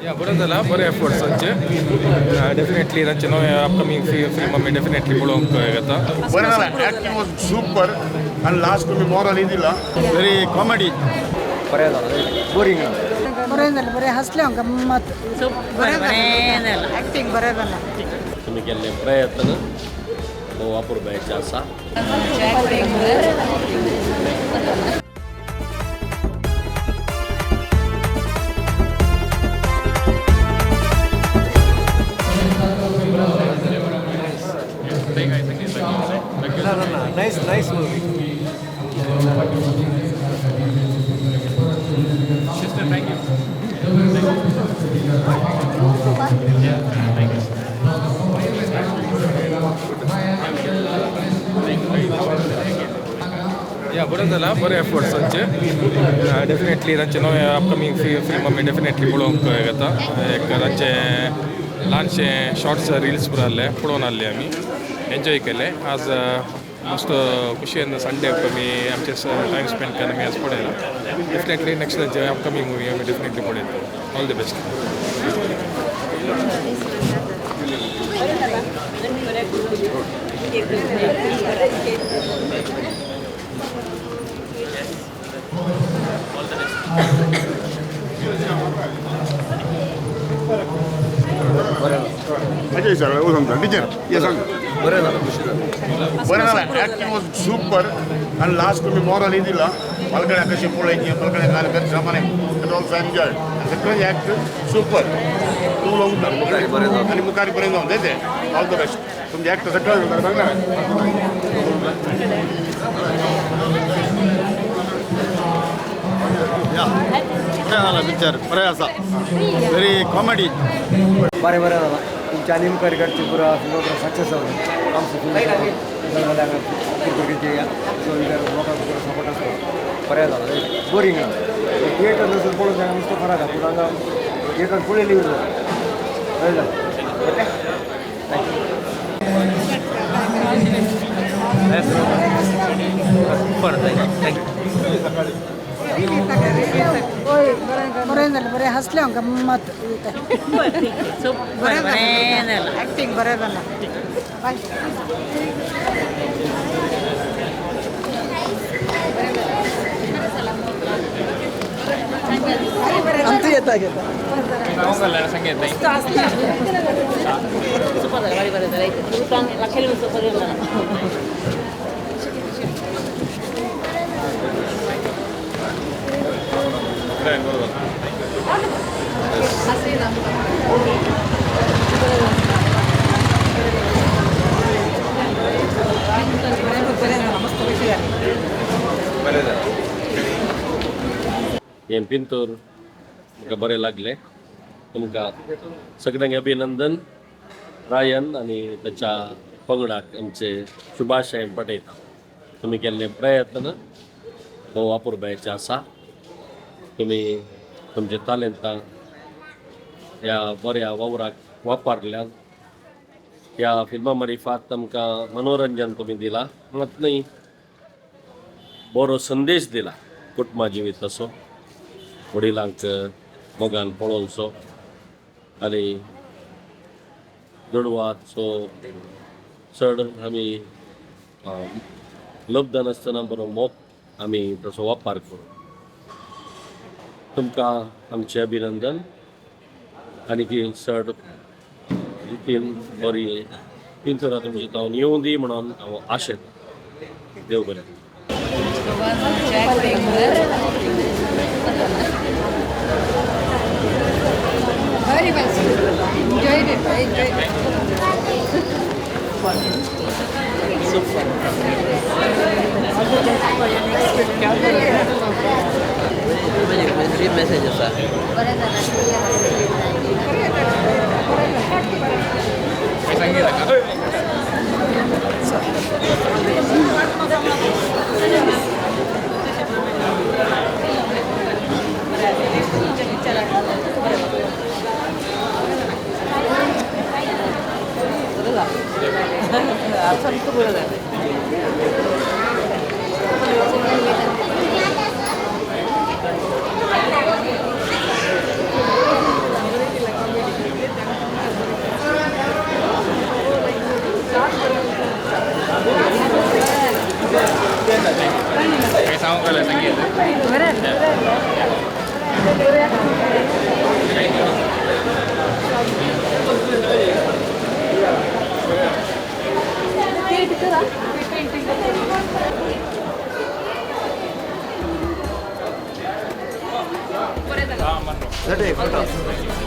या बरें जाला, बरे एफर्ट्स तांचे. डेफिनेटली तांचे नवे अपकमींग फिल्म आमी डेफिनेटली पळोवंक येता. बरें जाला, ॲक्टिंग वॉज सुपर आनी लास्ट तुमी मॉरल दिला. Very comedy. ಬೋರಿಂಗ್. बरें जालें, बरें हसलें हांव, गम्मत. एक्टिंग बरें जालें. तुमी केल्ले प्रयत्न हो अपुरबायेचे आसा. Nice nice movie. Thank you. या बरें जाला, बरे एफर्ट्स तांचे. डेफिनेटली तांचे नवे अपकमींग फिल्म आमी डेफिनेटली पळोवंक येता. एक तांचे ल्हानशे शॉर्ट्स रिल्स पुरो आहले, पळोवन आहले, आमी एन्जॉय केले. आज मस्त खुशयेन संडे आमी आमचे टायम स्पेंड करून आमी आज पळयला. डेफिनेटली नेक्स्ट तांचे अपकमींग मुवी आमी डेफिनेटली पळयतले. All the best. Ajay sir, हो सांगता टिचर, ये सांग. बरें जालें, खुशी जालें. बरें जालें, ॲक्टिंग वॉज सुपर आनी लास्ट तुमी मॉरल दिला. पलकड्या कशी पळयची, पलकड्या काय करचे सामान्य, ऑल्सो एन्जॉय. सगळें ॲक्ट सुपर. तूं उलोवंक आनी मुखार बरें जावन ते. All the best. तुमचे ॲक्ट सगळें सांगणार. बरें जाला पिक्चर, बरें आसा, ವೆರಿ ಕಾಮಿಡಿ. बरें बरें जाला. तुमच्या आनी मुखार काडची पुरा फिल्म सक्सेस जावन आमचो फिल्म भुरग्यांचे. सो लोकांक पुरो सपोर्ट आसता. बरें जालां, बोरींग ना. थिएटर वचून पळोवंक जायना, नुस्तो फरक आहा, पूण हांगा थिएटर पळयली उरता. बरें जालें, okay, thank you. हय, बरें जालें, बरें हसलें हांव, गम्मत. बरें जालें, एक्टिंग बरें जालें. बाय. आमचं येता घेता. सुपर जालें, बारीक बरें जालें, लक्षात सुपर जालें. बरें जालें. हें पिंतूर म्हाका बरें लागलें. तुमकां सगळ्यांक अभिनंदन. रायन आनी ताच्या पंगडाक आमचे शुभाशय पठयता. तुमी केल्ले प्रयत्न हो अपुरबायेचे आसा. तुमी तुमचे तालेंतां ह्या बऱ्या वावराक वापरल्यान. ह्या फिल्मा मारिफात आमकां मनोरंजन तुमी दिलां, मात न्हय, बरो संदेश दिला कुटुंबा जिविताचो, वडिलांक मोगान पळोवचो आनी दुडवाचो चड आमी लब्ध नासतना बरो मोग आमी तसो वापर करूं. तुमकां आमचें अभिनंदन आनी ती चड रितीन बरी पिंतुरां तुमची जावन येवं दी म्हणून हांव आशेतां. देव बरें. Very well. Enjoyed it. I enjoyed it. Super. Message आसा. बरें जालें. संगीत. सामकें बरें जालें. Photo.